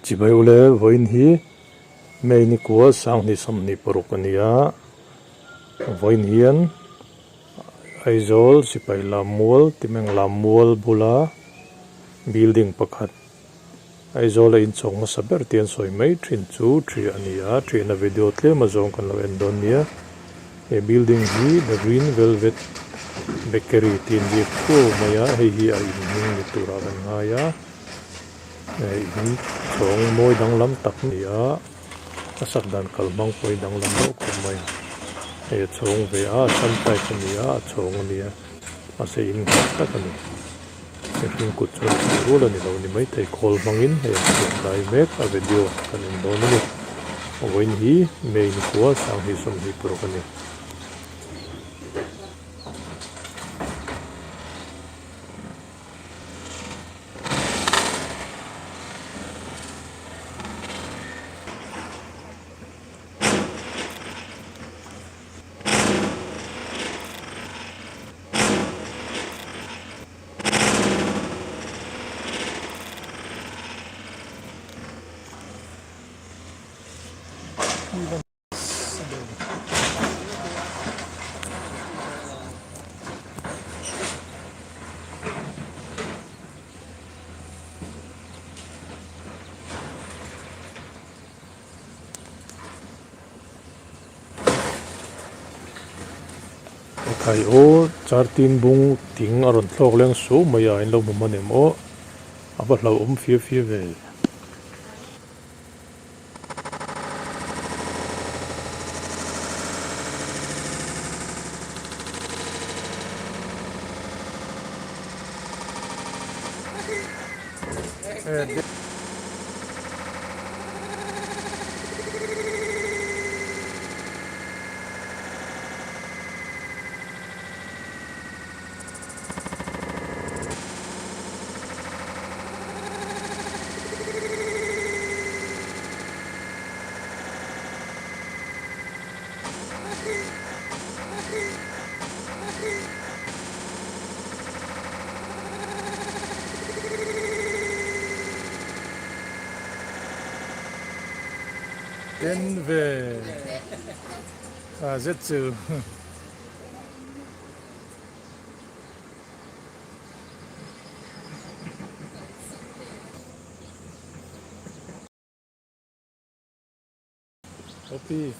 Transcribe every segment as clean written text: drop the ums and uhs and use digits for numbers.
Chibai ule vawiin hi May ni kua sanghnih 26 a ni a, vawiin hian Aizawl sipai lammual Timeng lammual bula building pakhat Aizawla inchhawng hmasa ber tih an sawi mai thin chu ṭhi a ni a, ṭhiahna video tlem a zawng kan lo en dawn nia. He building hi The Green Velvet Bakery tih an ziak thuau mai a, hei hi a inhming ni turah kan ngai a. In chhawng mawi danglam tak a ni a, a sak dan kal hmang pawh hi danglam deuh khawp mai. Hei a chhawng ve a, a sam type a ni a, a chhawng a ni a, mahse in nghet tak a ni. Mihring kut chuan tih rual a ni lo ni maithei khawl hmangin hei an siam lai mek a video kan en dawn a ni. Vawiin hi May ni khua sanghnih 26 a ni. Ekhai aw chartin bung thing a rawn thlawk leng suau mai a in lo hmu hman em aw a va hlauhawm fia fia ve. Den ve a zet chu. Copy.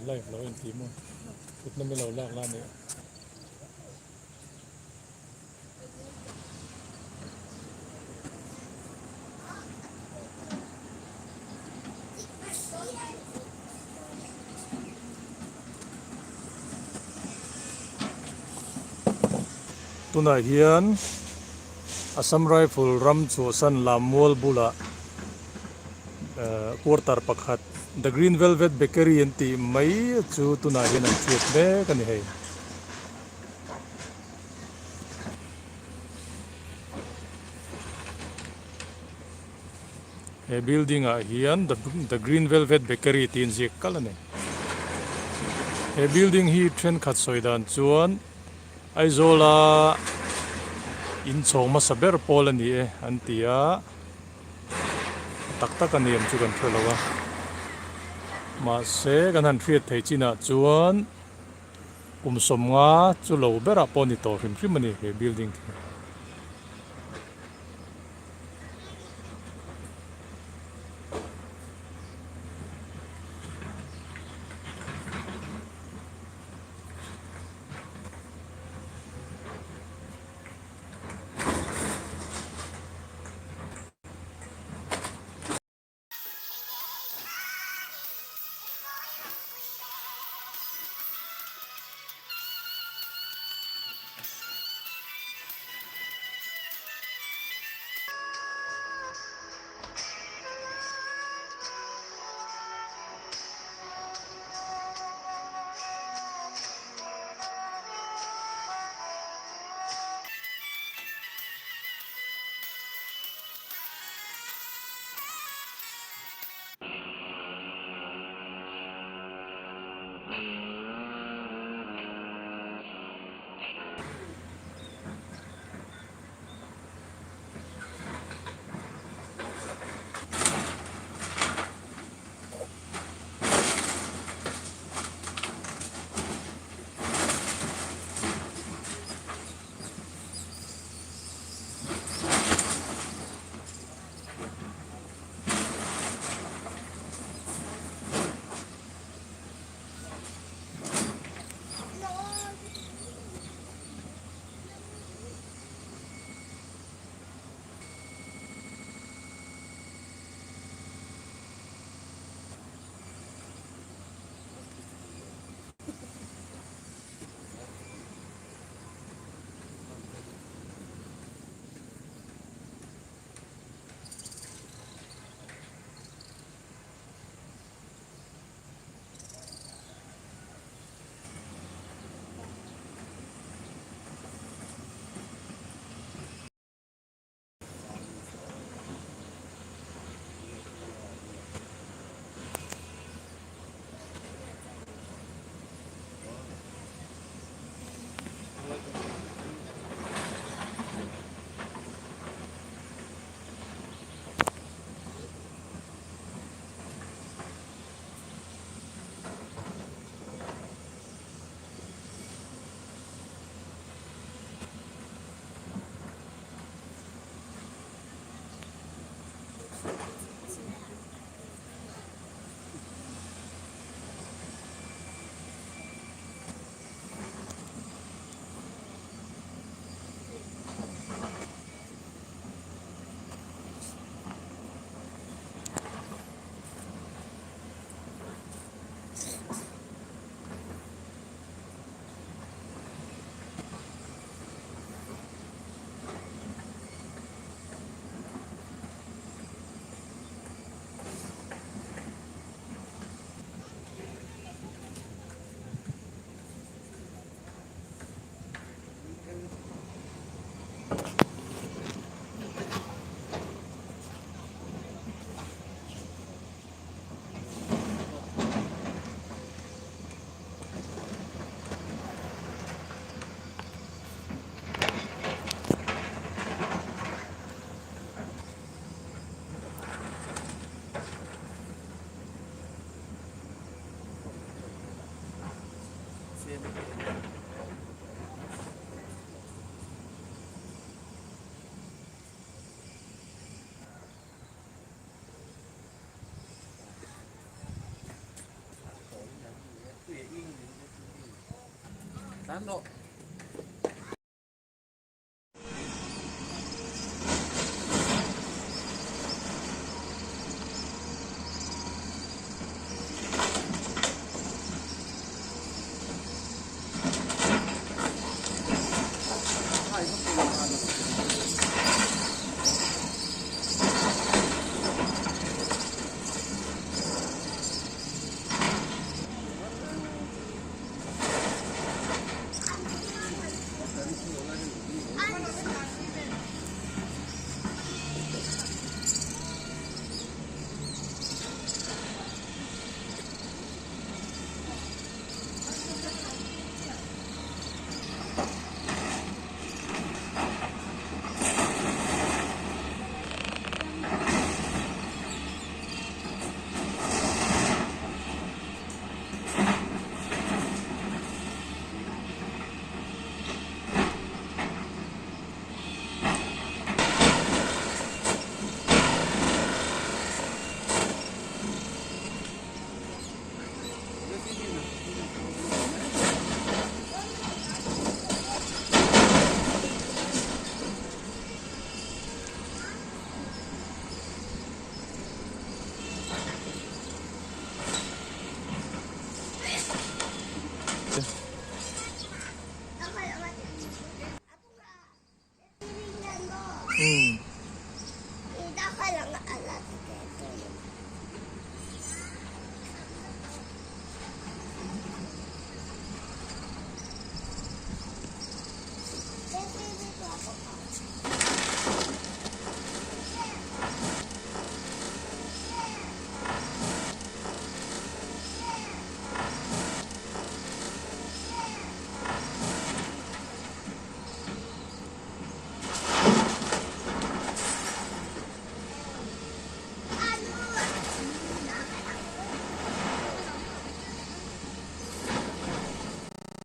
Live lo en ti maw kutna mi lo lak la nih. Tunah hian Assam Rifle ram chhuahsan Lammual bulah quarter pakhat The Green Velvet Bakery an tih mai chu tunah hian an chhuat mek a ni hei. He building ah hian the Green Velvet Bakery tih inziak kalh a ni. He building hi thenkhat sawi dan chuan Aizawla inchhawng hmasa ber pawl a ni e an ti a, tak tak a ni em chu kan hre lo a. Mahse kan han hriat theih chinah chuan Kum 50 chu lo berah pawh ni tawh hrim hrim a ni he building hi.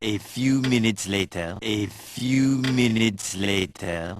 A few minutes later, a few minutes later.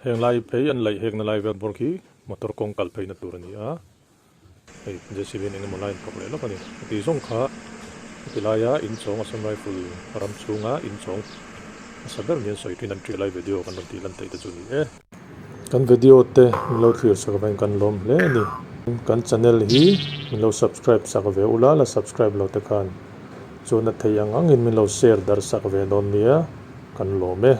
Heng lai phei an laih hekna lai vel bawr khi motor kawng kal pheina tur a ni a, hei JCB in engemaw lai an thawk leh lawk a ni. Heti zawng kha heti laia inchhawng Assam Rifle ram chhunga inchhawng hmasa ber niin sawi thin an ṭih lai video kan rawn tih lan theih te chu a ni e. Kan video te min lo thlir sak avangin kan lawm hle a ni. Kan channel hi min lo subscribe sak ve ula, la subscribe lo te khan chuan a thei ang angin min lo share dar sak ve dawn nia, kan lawm e.